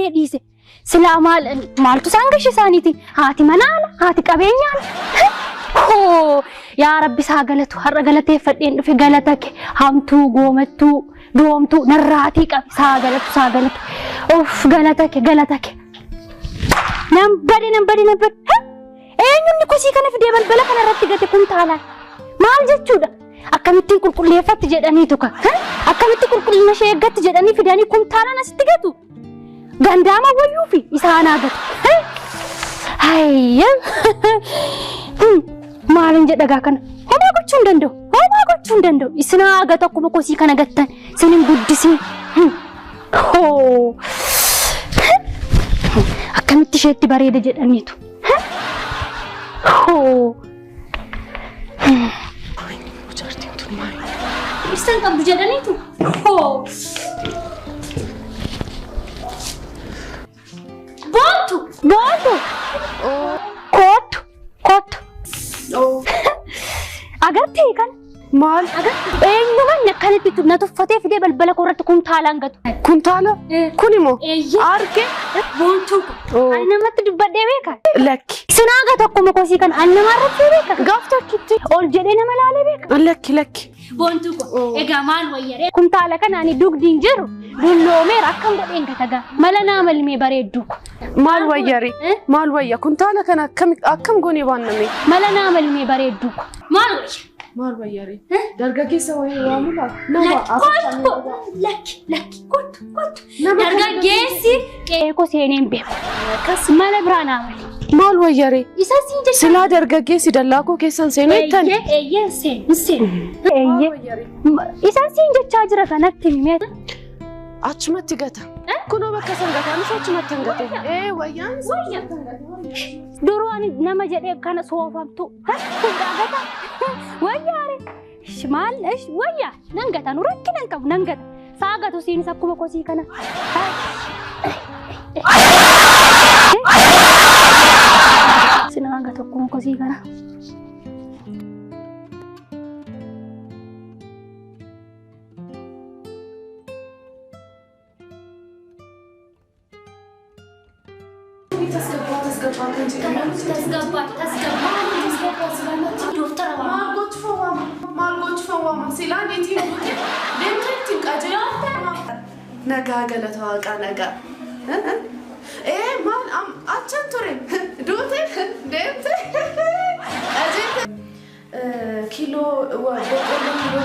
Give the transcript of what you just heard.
jedhee dhiise. Silaa maal maaltu isaan gashe isaaniitiin? Haati manaana, haati qabeenyaana. Hoo yaa Rabbi isaa galatu har'a galateeffadheen dhufe galata kee hamtuu goomattuu doomtuu narraatii qabi isaa galatu isaa galatu. Uff galata kee galata kee. Nan bade nan bade nan bade. Eenyunni kosii kana fidee balbala kana irratti gate kuntaalaan? Maal jechuudha? Akkamittiin qulqulleeffatti jedhaniitu ka. Akkamitti qulqullina ishee eeggatti jedhanii fidanii kuntaalaan asitti gatu? Gandaama wayyuu fi isaanaa gatu. Hayya. Maalin jedha gaa kana? Homaa gochuu hin danda'u. Homaa gochuu hin danda'u. Isinaa gatu akkuma kosii kana gattan. Isin hin guddisiin. Hoo. Akkamitti isheetti bareeda jedhaniitu. Hoo. Jaartiin tun maali? Ibsan qabdu jedhaniitu. Hoo. Boontu! Boontu! Koottu! Koottu! Agartee kan? Maal? Agartee? Eenyumaan akkanatti na tuffatee fidee balbala koo irratti kuntaalaan gatu. Kuntaala? Kun immoo? Eeyyee. Arge? Boontuu ko. Ani namatti dubbadhee beeka. Lakki. Sinaa gatu akkuma kosii kana ani nama arrabsee beeka. Gaaf takkitti. Ol jedhee nama laalee beeka. Lakki lakki. Boontuu ko. Egaa maal wayyaree? Kuntaala kana ani dugdi hin jiru. Dulloomeera akkam godheen gatagaa. Mala naa malmee bareedduu ko. Maal wayyare? Maal wayya? Kuntaala kana akkam akkam goonee baanname? Mala naa malmee bareedduu ko. Maal wayya? Maal wayyare? Dargaggeessa wayii waamu laa? Nama Kottu lakki lakki kottu kottu. Dargaggeessi qe'ee koo seenee hin beeku. Mala biraa naa mali. Maal wayyare? Isa siin jecha. Silaa dargaggeessi dallaa koo keessan seenuu ittan. Eeyyee eeyyee seen hin seenu. Eeyyee. Isa siin jechaa jira kanatti himee. Achumatti gata. Kunoo bakka san gata. Anis achumatti hin gate. Ee wayyaan. Wayya. Duruu ani nama jedhee kana soofamtu. Fuudhaa gata. Wayyaare. Maal wayya nan gata nu rakkina hin qabu nan gata. Saa gatu siinis akkuma kosii kana. Sinaa gatu akkuma kosii kana. Tasgabbaa tasgabbaa kan jedhamu. Tasgabbaa tasgabbaa tasgabbaa silaamatti dooftara waama. Maal gochuufan waama? Maal gochuufan waama? Silaa niitiin duute deemtee ittiin qajeelaa. Nagaa galata waaqaa nagaa. Ee maal achan ture duute deemte qajeelte. Kiiloo boqqolloo kiiloo